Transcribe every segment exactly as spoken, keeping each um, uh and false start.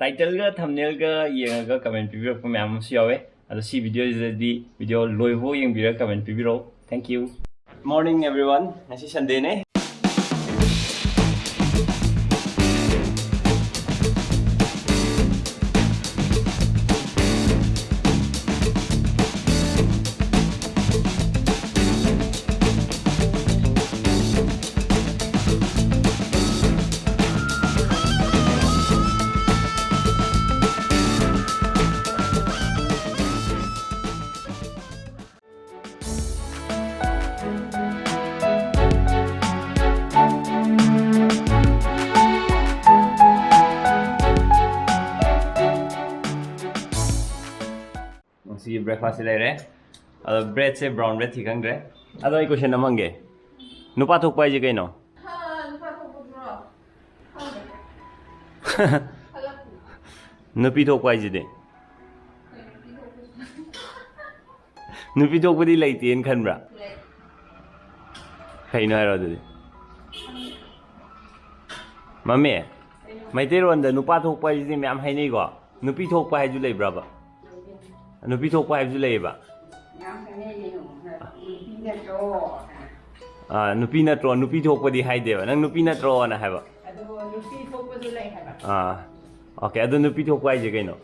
Title-ꯒ thumbnail-ꯒ ꯌꯦꯡꯉꯒ comment ꯄꯤꯕꯤꯔꯛꯄ ꯃꯌꯥꯝ ꯑꯃꯁꯨ ꯌꯥꯎꯋꯦ꯫ ꯑꯗꯣ ꯁꯤ video-ꯁꯤꯗꯗꯤ video ꯂꯣꯏꯕꯐꯥꯎ ꯌꯦꯡꯕꯤꯔꯒ comment ꯄꯤꯕꯤꯔꯛꯑꯣ꯫ Thank you. Morning everyone. ꯉꯁꯤ Sunday-ꯅꯦ꯫ ꯉꯁꯤꯒꯤ breakfast-ꯁꯤ ꯂꯩꯔꯦ꯫ ꯑꯗꯣ bread-ꯁꯦ brown bread ꯊꯤ ꯈꯪꯗ꯭ꯔꯦ꯫ ꯑꯗꯣ ꯑꯩ question ꯑꯃ ꯍꯪꯒꯦ꯫ ꯅꯨꯄꯥ ꯊꯣꯛꯄ ꯍꯥꯏꯁꯦ ꯀꯩꯅꯣ? ꯍꯥ, ꯅꯨꯄꯥ ꯊꯣꯛꯄꯗꯨꯔꯣ? ꯈꯪꯗꯦ꯫ ꯈꯜꯂꯛꯇꯦ꯫ ꯅꯨꯄꯤ ꯊꯣꯛꯄ ꯍꯥꯏꯁꯤꯗꯤ? ꯀꯩꯅꯣ ꯅꯨꯄꯤ ꯊꯣꯛꯄꯁꯤꯅ? ꯅꯨꯄꯤ ꯊꯣꯛꯄꯗꯤ ꯂꯩꯇꯦꯅ ꯈꯟꯕ꯭ꯔꯥ? ꯂꯩ꯫ ꯀꯩꯅꯣ ꯍꯥꯏꯔꯣ ꯑꯗꯨꯗꯤ꯫ ꯈꯪꯗꯦ꯫ ꯃꯝꯃꯤ, ꯀꯩꯅꯣ? ꯃꯩꯇꯩꯔꯣꯟꯗ ꯅꯨꯄꯥ ꯊꯣꯛꯄ ꯍꯥꯏꯁꯤꯗꯤ ꯃꯌꯥꯝ ꯍꯥꯏꯅꯩꯀꯣ? ꯅꯨꯄꯤ ꯊꯣꯛꯄ ꯍꯥꯏꯁꯨ ꯂꯩꯕ꯭ꯔꯕ? ꯂꯩꯌꯦ꯫ ꯅꯨꯄꯤ ꯊꯣꯛꯄ ꯍꯥꯏꯕꯁꯨ ꯂꯩꯌꯦꯕ? ꯌꯥꯝ ꯍꯥꯏꯅꯩꯌꯦ, ꯅꯨꯄꯤ ꯅꯠꯇ꯭ꯔꯣ? ꯑꯥ, ꯅꯨꯄꯤ ꯅꯠꯇ꯭ꯔꯣ? ꯅꯨꯄꯤ ꯊꯣꯛꯄꯗꯤ ꯍꯥꯏꯗꯦꯕ꯫ ꯅꯪ ꯅꯨꯄꯤ ꯅꯠꯇ꯭ꯔꯣꯅ ꯍꯥꯏꯕ꯫ ꯑꯗꯣ ꯅꯨꯄꯤ ꯊꯣꯛꯄꯁꯨ ꯂꯩ ꯍꯥꯏꯕ꯫ ꯑꯥ, okay, ꯑꯗꯣ ꯅꯨꯄꯤ ꯊꯣꯛꯄ ꯍꯥꯏꯁꯦ ꯀꯩꯅꯣ?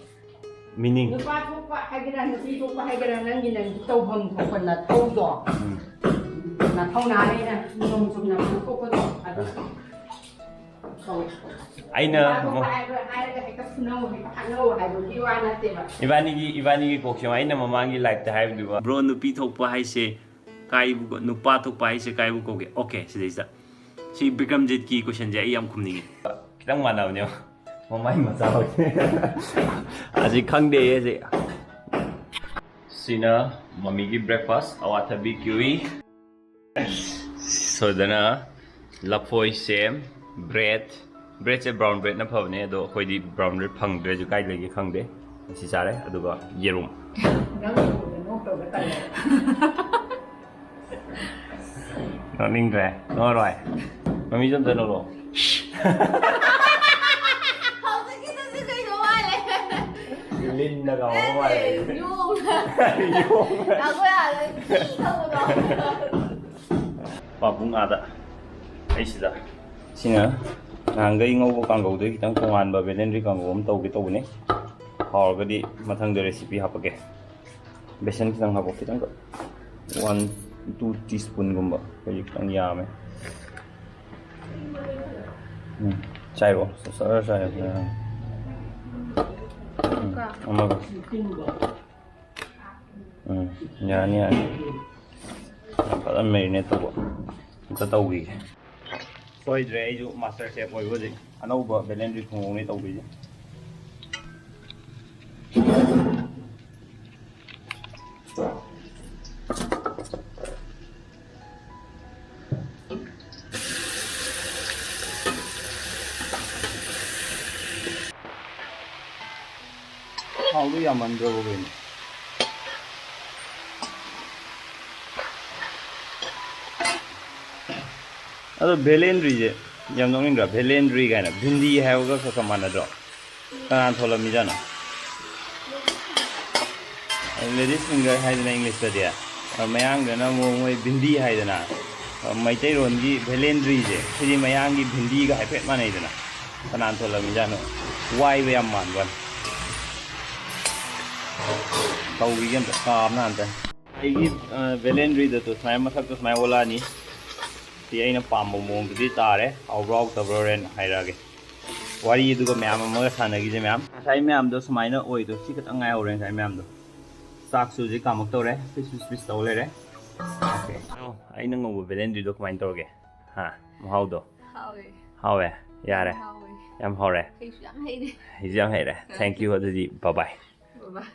Meaning? ꯅꯨꯄꯥ ꯊꯣꯛꯄ ꯍꯥꯏꯒꯦꯔꯥ, ꯅꯨꯄꯤ ꯊꯣꯛꯄ ꯍꯥꯏꯒꯦꯔꯥ, ꯅꯪꯒꯤ, ꯅꯪꯒꯤ ꯇꯧꯐꯝ ꯊꯣꯛꯄ ꯅꯊꯧꯗꯣ, ꯎꯝ꯫ ꯅꯊꯧꯅꯥ ꯂꯩꯅ ꯅꯤꯌꯣꯝ ꯆꯨꯝꯅ ꯄꯥꯡꯊꯣꯛꯄꯗꯣ, ꯑꯗꯨ ꯑꯥ꯫ ꯀꯧꯋꯦ꯫ ꯑꯩꯅ ꯅꯨꯄꯥ ꯊꯣꯛꯄ ꯃ- ꯍꯥꯏꯕ-, ꯍꯥꯏꯔꯒ ꯍꯦꯛꯇ ꯐꯨꯅꯧ, ꯍꯦꯛꯇ ꯈꯠꯅꯧ ꯍꯥꯏꯕꯒꯤ ꯋꯥ ꯅꯠꯇꯦꯕ꯫ ꯏꯕꯥꯅꯤꯒꯤ, ꯏꯕꯥꯅꯤꯒꯤ ꯀꯣꯛꯁꯦ ꯑꯩꯅ ꯃꯃꯥꯡꯒꯤ live-ꯇ ꯍꯥꯏꯕꯗꯨꯒ, "Bro, ꯅꯨꯄꯤ ꯊꯣꯛꯄ ꯍꯥꯏꯁꯦ ꯀꯥꯏꯕꯨ-, ꯅꯨꯄꯥ ꯊꯣꯛꯄ ꯍꯥꯏꯁꯦ ꯀꯥꯏꯕꯨ ꯀꯧꯒꯦ?" Okay, ꯁꯤꯗꯩꯁꯤꯗ꯫ ꯁꯤ ꯕꯤꯀ꯭ꯔꯝꯖꯤꯠꯀꯤ question-ꯁꯦ ꯑꯩ ꯌꯥꯝ ꯈꯨꯝꯅꯤꯡꯉꯦ꯫ ꯈꯤꯇꯪ ꯃꯥꯟꯅꯕꯅꯦꯕ꯫ ꯃꯃꯥꯏ ꯃꯆꯥ ꯑꯣꯏ꯫ ꯑꯁꯤ ꯈꯪꯗꯦ ꯑꯁꯤ꯫ ꯁꯤꯅ ꯃꯝꯃꯤꯒꯤ breakfast, ꯑꯋꯥꯊꯕꯤ, kiwi꯫ ꯁꯣꯗꯅ ꯂꯐꯣꯏ, ꯁꯦꯝ, bread꯫ Bread-ꯁꯦ brown bread-ꯅ ꯐꯕꯅꯦ, ꯑꯗꯣ ꯑꯩꯈꯣꯏꯗꯤ brown bread ꯐꯪꯗ꯭ꯔꯦ, ꯍꯧꯖꯤꯛ ꯀꯥꯏ ꯂꯩꯒꯦ ꯈꯪꯗꯦ꯫ ꯑꯁꯤ ꯆꯥꯔꯦ, ꯑꯗꯨꯒ ꯌꯦꯔꯨꯝ꯫ ꯅꯪ ꯎꯕꯗ ꯅꯣꯛꯇꯧꯕ ꯇꯜꯂꯦ꯫ ꯅꯣꯛꯅꯤꯡꯗ꯭ꯔꯦ? ꯅꯣꯛꯑꯔꯣꯏ? ꯃꯃꯤꯁꯨ ꯑꯝꯇ ꯅꯣꯛꯂꯛꯑꯣ꯫ ꯍꯧꯖꯤꯛꯀꯤꯗꯨꯗꯤ ꯀꯩꯅꯣ? ꯂꯤꯟꯅꯒ ꯍꯧꯕ ꯃꯥꯜꯂꯦ꯫ ꯌꯣꯡꯅ꯫ ꯌꯣꯡꯅ꯫ ꯑꯩꯈꯣꯏ ꯑꯥꯗ ꯊꯤ ꯊꯧꯕꯗꯣ꯫ ꯄꯥꯕꯨꯡ ꯑꯥꯗ꯫ ꯑꯩ ꯁꯤꯗ꯫ ꯁꯤꯅ ꯅꯍꯥꯟꯈꯩ ꯉꯧꯕ ꯀꯥꯡꯒꯧꯗꯒꯤ ꯈꯤꯇꯪ ꯇꯣꯉꯥꯟꯕ ꯕꯦꯂꯦꯟꯗ꯭ꯔꯤ ꯀꯥꯡꯒꯧ ꯑꯃ ꯇꯧꯒꯦ ꯇꯧꯕꯅꯦ꯫ ꯍꯥꯎꯔꯒꯗꯤ ꯃꯊꯪꯗ recipe ꯍꯥꯞꯄꯛꯀꯦ꯫ ꯕꯦꯁꯟ ꯈꯤꯇꯪ ꯍꯥꯞꯄꯣ, ꯈꯤꯇꯪꯈꯛ꯫ One, two teaspoonꯒꯨꯝꯕ꯫ ꯑꯩꯈꯣꯏꯗꯤ ꯈꯤꯇꯪ ꯌꯥꯝꯃꯦ꯫ ꯎꯝ, ꯆꯥꯏꯔꯣ꯫ ꯁꯔ ꯆꯥꯏꯔꯣ꯫ ꯎꯝ, ꯑꯃꯒ꯫ ꯎꯝ, ꯌꯥꯅꯤ, ꯌꯥꯅꯤ꯫ ꯌꯥꯝ ꯐꯖꯅ marinate ꯇꯧꯕ꯫ ꯑꯝꯇ ꯇꯧꯈꯤꯒꯦ꯫ ꯁꯣꯏꯗ꯭ꯔꯦ, ꯑꯩꯁꯨ master chef ꯑꯣꯏꯕ ꯍꯧꯖꯤꯛ꯫ ꯑꯅꯧꯕ ꯕꯦꯂꯦꯟꯗ꯭ꯔꯤ ꯊꯣꯡꯉꯧꯅꯦ ꯇꯧꯗꯣꯏꯁꯦ꯫ ꯊꯥꯎꯗꯣ ꯌꯥꯝꯃꯟꯗ꯭ꯔꯕ ꯀꯩꯅꯣ? ꯑꯗꯣ ꯕꯦꯂꯦꯟꯗ꯭ꯔꯤꯁꯦ ꯌꯥꯝ ꯅꯣꯛꯅꯤꯡꯗ꯭ꯔꯥ? ꯕꯦꯂꯦꯟꯗ꯭ꯔꯤ ꯀꯥꯏꯅ ꯚꯤꯟꯗꯤ ꯍꯥꯏꯕꯒ ꯈꯔ ꯈꯔ ꯃꯥꯟꯅꯗ꯭ꯔꯣ? ꯀꯅꯥꯅ ꯊꯣꯜꯂꯝꯃꯤꯖꯥꯠꯅꯣ? Ladies finger ꯍꯥꯏꯗꯅ ꯏꯪꯂꯤꯁꯇꯗꯤ, ꯑ, ꯃꯌꯥꯡꯗꯅ ꯑꯃꯨꯛ ꯃꯣꯏ ꯚꯤꯟꯗꯤ ꯍꯥꯏꯗꯅ, ꯑ, ꯃꯩꯇꯩꯔꯣꯟꯒꯤ ꯚꯦꯂꯦꯟꯗ꯭ꯔꯤꯁꯦ, ꯁꯤꯗꯤ ꯃꯌꯥꯡꯒꯤ ꯚꯤꯟꯗꯤꯒ ꯍꯥꯏꯐꯦꯠ ꯃꯥꯟꯅꯩꯗꯅ꯫ ꯀꯅꯥꯅ ꯊꯣꯜꯂꯝꯃꯤꯖꯥꯠꯅꯣ? ꯋꯥꯏꯕ ꯌꯥꯝ ꯃꯥꯟꯕ ꯋꯥꯅꯤ꯫ ꯇꯧꯔꯤꯒꯦ ꯑꯝꯇ, ꯀꯥꯕꯅ ꯍꯥꯟꯇ꯫ ꯑꯩꯒꯤ, ꯑ, ꯚꯦꯂꯦꯟꯗ꯭ꯔꯤꯗ ꯇꯨ ꯁꯨꯃꯥꯏꯅ ꯃꯁꯛꯇꯨ ꯁꯨꯃꯥꯏꯅ ꯑꯣꯜꯂꯛꯑꯅꯤ꯫ ꯁꯤ ꯑꯩꯅ ꯄꯥꯝꯕ ꯃꯑꯣꯡꯗꯨꯗꯤ ꯇꯥꯔꯦ꯫ ꯍꯥꯎꯕ꯭ꯔꯥ ꯍꯥꯎꯇꯕ꯭ꯔꯥ ꯍꯣꯔꯦꯟ ꯍꯥꯏꯔꯛꯑꯒꯦ꯫ ꯋꯥꯔꯤ ꯑꯗꯨꯒ ꯃꯌꯥꯝ ꯑꯃꯒ ꯁꯥꯟꯅꯈꯤꯁꯦ ꯃꯌꯥꯝ꯫ ꯉꯁꯥꯏ ꯃꯌꯥꯝꯗꯣ ꯁꯨꯃꯥꯏꯅ ꯑꯣꯏꯗꯣ, ꯁꯤ ꯈꯛꯇꯪ ꯉꯥꯏꯍꯧꯔꯦ ꯉꯁꯥꯏ ꯃꯌꯥꯝꯗꯣ꯫ ꯆꯥꯛꯁꯨ ꯍꯧꯖꯤꯛ ꯀꯥꯝꯃꯛꯇꯧꯔꯦ, ꯄꯤꯁ ꯄꯤꯁ ꯄꯤꯁ ꯇꯧ ꯂꯩꯔꯦ꯫ Okay꯫ ꯑꯩꯅ ꯉꯧꯕ ꯕꯦꯂꯦꯟꯗ꯭ꯔꯤꯗꯣ ꯀꯃꯥꯏꯅ ꯇꯧꯔꯒꯦ? ꯍꯥ, ꯃꯍꯥꯎꯗꯣ? ꯍꯥꯎꯋꯦ꯫ ꯍꯥꯎꯋꯦ? ꯌꯥꯔꯦ? ꯍꯥꯎꯋꯦ꯫ ꯌꯥꯝ ꯍꯥꯎꯔꯦ? ꯍꯩꯁꯨ ꯌꯥꯝ ꯍꯩꯔꯦ꯫ ꯍꯩꯁꯨ ꯌꯥꯝ ꯍꯩꯔꯦ꯫ Thank you, ꯑꯗꯨꯗꯤ bye bye꯫ Bye bye꯫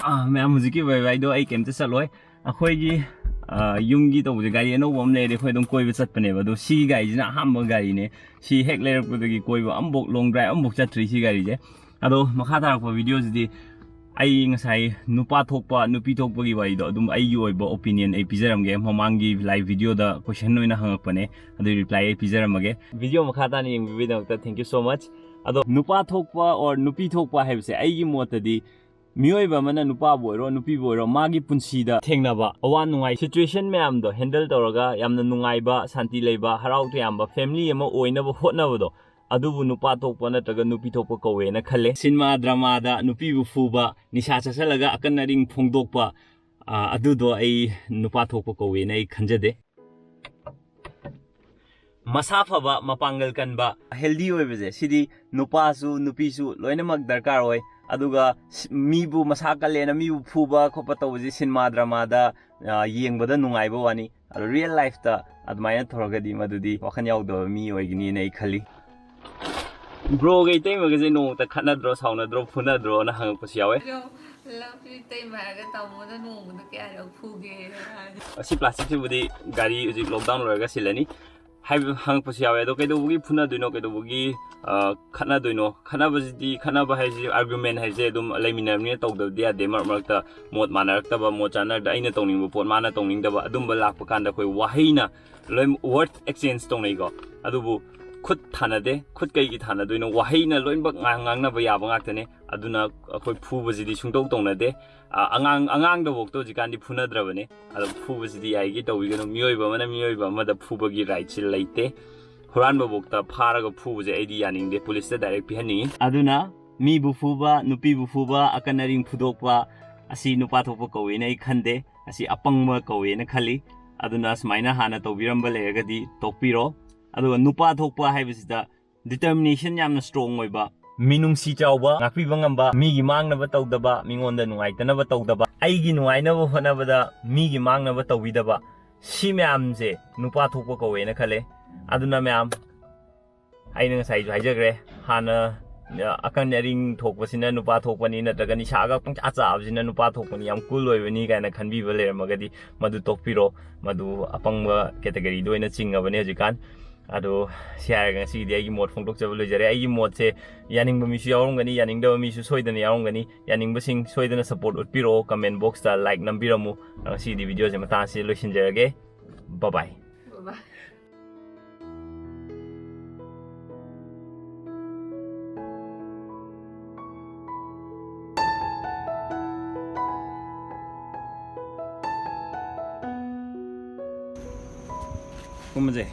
ꯑꯥ, ꯃꯌꯥꯝ, ꯍꯧꯖꯤꯛꯀꯤ ꯕꯥꯏ ꯕꯥꯏꯗꯣ ꯑꯩ ꯀꯩꯝꯇ ꯆꯠꯂꯣꯏ꯫ ꯑꯩꯈꯣꯏꯒꯤ, ꯑꯥ, ꯌꯨꯝꯒꯤ ꯇꯧꯕꯁꯦ, ꯒꯥꯔꯤ ꯑꯅꯧꯕ ꯑꯃ ꯂꯩꯔꯗꯤ ꯑꯩꯈꯣꯏ ꯑꯗꯨꯝ ꯀꯣꯏꯕ ꯆꯠꯄꯅꯦꯕ꯫ ꯑꯗꯣ ꯁꯤꯒꯤ ꯒꯥꯔꯤꯁꯤꯅ ꯑꯍꯥꯟꯕ ꯒꯥꯔꯤꯅꯦ꯫ ꯁꯤ ꯍꯦꯛ ꯂꯩꯔꯛꯄꯗꯒꯤ ꯀꯣꯏꯕ ꯑꯃꯐꯥꯎ, long drive ꯑꯃꯐꯥꯎ ꯆꯠꯇ꯭ꯔꯤ ꯁꯤ ꯒꯥꯔꯤꯁꯦ꯫ ꯑꯗꯣ ꯃꯈꯥ ꯇꯥꯔꯛꯄ videoꯁꯤꯗꯤ ꯑꯩ ꯉꯁꯥꯏ ꯅꯨꯄꯥ ꯊꯣꯛꯄ ꯅꯨꯄꯤ ꯊꯣꯛꯄꯒꯤ ꯋꯥꯔꯤꯗꯣ ꯑꯗꯨꯝ ꯑꯩꯒꯤ ꯑꯣꯏꯕ opinion ꯑꯩ ꯄꯤꯖꯔꯝꯒꯦ꯫ ꯃꯃꯥꯡꯒꯤ live videoꯗ question ꯑꯣꯏꯅ ꯍꯪꯉꯛꯄꯅꯦ, ꯑꯗꯨꯒꯤ reply ꯑꯩ ꯄꯤꯖꯔꯝꯃꯒꯦ꯫ Video ꯃꯈꯥ ꯇꯥꯅ ꯌꯦꯡꯕꯤꯕꯒꯤꯗꯃꯛꯇ thank you so much꯫ ꯑꯗꯣ ꯅꯨꯄꯥ ꯊꯣꯛꯄ or ꯅꯨꯄꯤ ꯊꯣꯛꯄ ꯍꯥꯏꯕꯁꯦ ꯑꯩꯒꯤ ꯃꯣꯠꯇꯗꯤ ꯃꯤꯑꯣꯏꯕ ꯑꯃꯅ ꯅꯨꯄꯥꯕꯨ ꯑꯣꯏꯔꯣ ꯅꯨꯄꯤꯕꯨ ꯑꯣꯏꯔꯣ ꯃꯥꯒꯤ ꯄꯨꯟꯁꯤꯗ ꯊꯦꯡꯅꯕ ꯑꯋꯥ ꯅꯨꯡꯉꯥꯏ situation ꯃꯌꯥꯝꯗꯣ handle ꯇꯧꯔꯒ ꯌꯥꯝꯅ ꯅꯨꯡꯉꯥꯏꯕ, ꯁꯥꯟꯇꯤ ꯂꯩꯕ, ꯍꯔꯥꯎ ꯇꯌꯥꯝꯕ family ꯑꯃ ꯑꯣꯏꯅꯕ ꯍꯣꯠꯅꯕꯗꯣ, ꯑꯗꯨꯕꯨ ꯅꯨꯄꯥ ꯊꯣꯛꯄ ꯅꯠꯇ꯭ꯔꯒ ꯅꯨꯄꯤ ꯊꯣꯛꯄ ꯀꯧꯋꯦꯅ ꯈꯜꯂꯦ꯫ ꯁꯤꯅꯦꯃꯥ ꯗ꯭ꯔꯃꯥꯗ ꯅꯨꯄꯤꯕꯨ ꯐꯨꯕ, ꯅꯤꯁꯥ ꯆꯥꯁꯤꯜꯂꯒ ꯑꯀꯟ ꯑꯔꯤꯡ ꯐꯣꯡꯗꯣꯛꯄ, ꯑ, ꯑꯗꯨꯗꯣ ꯑꯩ ꯅꯨꯄꯥ ꯊꯣꯛꯄ ꯀꯧꯋꯦꯅ ꯑꯩ ꯈꯟꯖꯗꯦ꯫ ꯃꯁꯥ ꯐꯕ, ꯃꯄꯥꯡꯒꯜ ꯀꯟꯕ, healthy ꯑꯣꯏꯕꯁꯦ, ꯁꯤꯗꯤ ꯅꯨꯄꯥꯁꯨ ꯅꯨꯄꯤꯁꯨ ꯂꯣꯏꯅꯃꯛ ꯗꯔꯀꯥꯔ ꯑꯣꯏ꯫ ꯑꯗꯨꯒ ꯁ-, ꯃꯤꯕꯨ ꯃꯁꯥ ꯀꯜꯂꯦꯅ ꯃꯤꯕꯨ ꯐꯨꯕ ꯈꯣꯠꯄ ꯇꯧꯕꯁꯦ ꯁꯤꯅꯦꯃꯥ ꯗ꯭ꯔꯃꯥꯗ, ꯑ, ꯌꯦꯡꯕꯗ ꯅꯨꯡꯉꯥꯏꯕ ꯋꯥꯅꯤ꯫ ꯑꯗꯣ real lifeꯇ ꯑꯗꯨꯃꯥꯏꯅ ꯇꯧꯔꯒꯗꯤ ꯃꯗꯨꯗꯤ ꯋꯥꯈꯜ ꯌꯥꯎꯗꯕ ꯃꯤ ꯑꯣꯏꯒꯅꯤꯅ ꯑꯩ ꯈꯜꯂꯤ꯫ Broꯒ ꯏꯇꯩꯃꯒꯁꯦ ꯅꯣꯡꯃꯇ ꯈꯠꯅꯗ꯭ꯔꯣ, ꯁꯥꯎꯅꯗ꯭ꯔꯣ, ꯐꯨꯅꯗ꯭ꯔꯣꯅ ꯍꯪꯉꯛꯄꯁꯨ ꯌꯥꯎꯋꯦ꯫ ꯑꯗꯣ ꯂꯞꯁꯨ ꯏꯇꯩꯃ ꯍꯥꯏꯔꯒ ꯇꯥꯃꯣꯅ ꯅꯣꯡꯃꯗ ꯀꯌꯥꯔꯛ ꯐꯨꯒꯦ ꯍꯥꯏ? ꯑꯁꯤ plasticꯁꯤꯕꯨꯗꯤ ꯒꯥꯔꯤ ꯍꯧꯖꯤꯛ lockdown ꯂꯣꯏꯔꯒ ꯁꯤꯜꯂꯅꯤ꯫ ꯍꯥꯏꯕ ꯍꯪꯉꯛꯄꯁꯨ ꯌꯥꯎꯋꯦ꯫ ꯑꯗꯣ ꯀꯩꯗꯧꯕꯒꯤ ꯐꯨꯅꯗꯣꯏꯅꯣ, ꯀꯩꯗꯧꯕꯒꯤ, ꯑ, ꯈꯠꯅꯗꯣꯏꯅꯣ? ꯈꯠꯅꯕꯁꯤꯗꯤ, ꯈꯠꯅꯕ ꯍꯥꯏꯁꯤ, argument ꯍꯥꯏꯁꯦ ꯑꯗꯨꯝ ꯂꯩꯃꯤꯟꯅꯕꯅꯤꯅ ꯇꯧꯗꯕꯗꯤ ꯌꯥꯗꯦ꯫ ꯃꯔꯛ ꯃꯔꯛꯇ ꯃꯣꯠ ꯃꯥꯟꯅꯔꯛꯇꯕ, ꯃꯣꯠ ꯆꯥꯟꯅꯔꯛꯇ, ꯑꯩꯅ ꯇꯧꯅꯤꯡꯕ ꯄꯣꯠ ꯃꯥꯅ ꯇꯧꯅꯤꯡꯗꯕ, ꯑꯗꯨꯝꯕ ꯂꯥꯛꯄ ꯀꯥꯟꯗ ꯑꯩꯈꯣꯏ ꯋꯥꯍꯩꯅ ꯂꯣꯏ word exchange ꯇꯧꯅꯩꯀꯣ꯫ ꯑꯗꯨꯕꯨ ꯈꯨꯠ ꯊꯥꯅꯗꯦ꯫ ꯈꯨꯠ ꯀꯩꯒꯤ ꯊꯥꯅꯗꯣꯏꯅꯣ? ꯋꯥꯍꯩꯅ ꯂꯣꯏꯅꯃꯛ ꯉꯥꯡ-, ꯉꯥꯡꯅꯕ ꯌꯥꯕ ꯉꯥꯛꯇꯅꯦ꯫ ꯑꯗꯨꯅ ꯑꯩꯈꯣꯏ ꯐꯨꯕꯁꯤꯗꯤ ꯁꯨꯡꯇꯧ ꯇꯧꯅꯗꯦ꯫ ꯑ, ꯑꯉꯥꯡ, ꯑꯉꯥꯡꯗꯐꯥꯎꯗ ꯍꯧꯖꯤꯛꯀꯥꯟꯗꯤ ꯐꯨꯅꯗ꯭ꯔꯕꯅꯦ꯫ ꯑꯗꯣ ꯐꯨꯕꯁꯤꯗꯤ ꯌꯥꯔꯤꯒꯩ ꯇꯧꯕꯤꯒꯅꯨ꯫ ꯃꯤꯑꯣꯏꯕ ꯑꯃꯅ ꯃꯤꯑꯣꯏꯕ ꯑꯃꯗ ꯐꯨꯕꯒꯤ rightꯁꯤ ꯂꯩꯇꯦ꯫ ꯍꯨꯔꯥꯟꯕꯐꯥꯎꯗ ꯐꯥꯔꯒ ꯐꯨꯕꯁꯦ ꯑꯩꯗꯤ ꯌꯥꯅꯤꯡꯗꯦ꯫ Policeꯇ direct ꯄꯤꯍꯟꯅꯤꯡꯉꯤ꯫ ꯑꯗꯨꯅ ꯃꯤꯕꯨ ꯐꯨꯕ, ꯅꯨꯄꯤꯕꯨ ꯐꯨꯕ, ꯑꯀꯟ ꯑꯔꯤꯡ ꯐꯨꯗꯣꯛꯄ ꯑꯁꯤ ꯅꯨꯄꯥ ꯊꯣꯛꯄ ꯀꯧꯋꯦꯅ ꯑꯩ ꯈꯟꯗꯦ꯫ ꯑꯁꯤ ꯑꯄꯪꯕ ꯀꯧꯋꯦꯅ ꯈꯜꯂꯤ꯫ ꯑꯗꯨꯅ ꯁꯨꯃꯥꯏꯅ ꯍꯥꯟꯅ ꯇꯧꯕꯤꯔꯝꯕ ꯂꯩꯔꯒꯗꯤ ꯇꯣꯛꯄꯤꯔꯣ꯫ ꯑꯗꯨꯒ ꯅꯨꯄꯥ ꯊꯣꯛꯄ ꯍꯥꯏꯕꯁꯤꯗ determination ꯌꯥꯝꯅ strong ꯑꯣꯏꯕ, ꯃꯤꯅꯨꯡꯁꯤ ꯆꯥꯎꯕ, ꯉꯥꯛꯄꯤꯕ ꯉꯝꯕ, ꯃꯤꯒꯤ ꯃꯥꯡꯅꯕ ꯇꯧꯗꯕ, ꯃꯤꯉꯣꯟꯗ ꯅꯨꯡꯉꯥꯏꯇꯅꯕ ꯇꯧꯗꯕ, ꯑꯩꯒꯤ ꯅꯨꯡꯉꯥꯏꯅꯕ ꯍꯣꯠꯅꯕꯗ ꯃꯤꯒꯤ ꯃꯥꯡꯅꯕ ꯇꯧꯕꯤꯗꯕ, ꯁꯤ ꯃꯌꯥꯝꯁꯦ ꯅꯨꯄꯥ ꯊꯣꯛꯄ ꯀꯧꯋꯦꯅ ꯈꯜꯂꯦ꯫ ꯑꯗꯨꯅ ꯃꯌꯥꯝ, ꯑꯩꯅ ꯉꯁꯥꯏꯁꯨ ꯍꯥꯏꯖꯈ꯭ꯔꯦ, ꯍꯥꯟꯅ, ꯑ, ꯑꯀꯟ ꯑꯔꯤꯡ ꯊꯣꯛꯄꯁꯤꯅ ꯅꯨꯄꯥ ꯊꯣꯛꯄꯅꯤ, ꯅꯠꯇ꯭ꯔꯒ ꯅꯤꯁꯥꯒ ꯄꯪꯆꯥ ꯆꯥꯕꯁꯤꯅ ꯅꯨꯄꯥ ꯊꯣꯛꯄꯅꯤ, ꯌꯥꯝ cool ꯑꯣꯏꯕꯅꯤ ꯀꯥꯏꯅ ꯈꯟꯕꯤꯕ ꯂꯩꯔꯝꯃꯒꯗꯤ ꯃꯗꯨ ꯇꯣꯛꯄꯤꯔꯣ꯫ ꯃꯗꯨ ꯑꯄꯪꯕ categoryꯗ ꯑꯣꯏꯅ ꯆꯤꯡꯉꯕꯅꯦ ꯍꯧꯖꯤꯛꯀꯥꯟ꯫ ꯑꯗꯣ ꯁꯤ ꯍꯥꯏꯔꯒ ꯉꯁꯤꯒꯤꯗꯤ ꯑꯩꯒꯤ ꯃꯣꯠ ꯐꯣꯡꯗꯣꯛꯆꯕ ꯂꯣꯏꯖꯔꯦ꯫ ꯑꯩꯒꯤ ꯃꯣꯠꯁꯦ ꯌꯥꯅꯤꯡꯕ ꯃꯤꯁꯨ ꯌꯥꯎꯔꯝꯒꯅꯤ, ꯌꯥꯅꯤꯡꯗꯕ ꯃꯤꯁꯨ ꯁꯣꯏꯗꯅ ꯌꯥꯎꯔꯝꯒꯅꯤ꯫ ꯌꯥꯅꯤꯡꯕꯁꯤꯡ ꯁꯣꯏꯗꯅ ꯁꯞꯄꯣꯔꯠ ꯎꯠꯄꯤꯔꯛꯑꯣ, ꯀꯃꯦꯟ ꯕꯣꯛꯁꯇ ꯂꯥꯏꯛ ꯅꯝꯕꯤꯔꯝꯃꯨ꯫ ꯉꯁꯤꯒꯤꯗꯤ ꯚꯤꯗꯤꯑꯣꯁꯦ ꯃꯇꯥꯡ ꯑꯁꯤꯗ ꯂꯣꯏꯁꯤꯟꯖꯔꯒꯦ꯫ ꯕꯥꯏ ꯕꯥꯏ꯫ ꯀꯨꯝꯃꯁꯦ꯫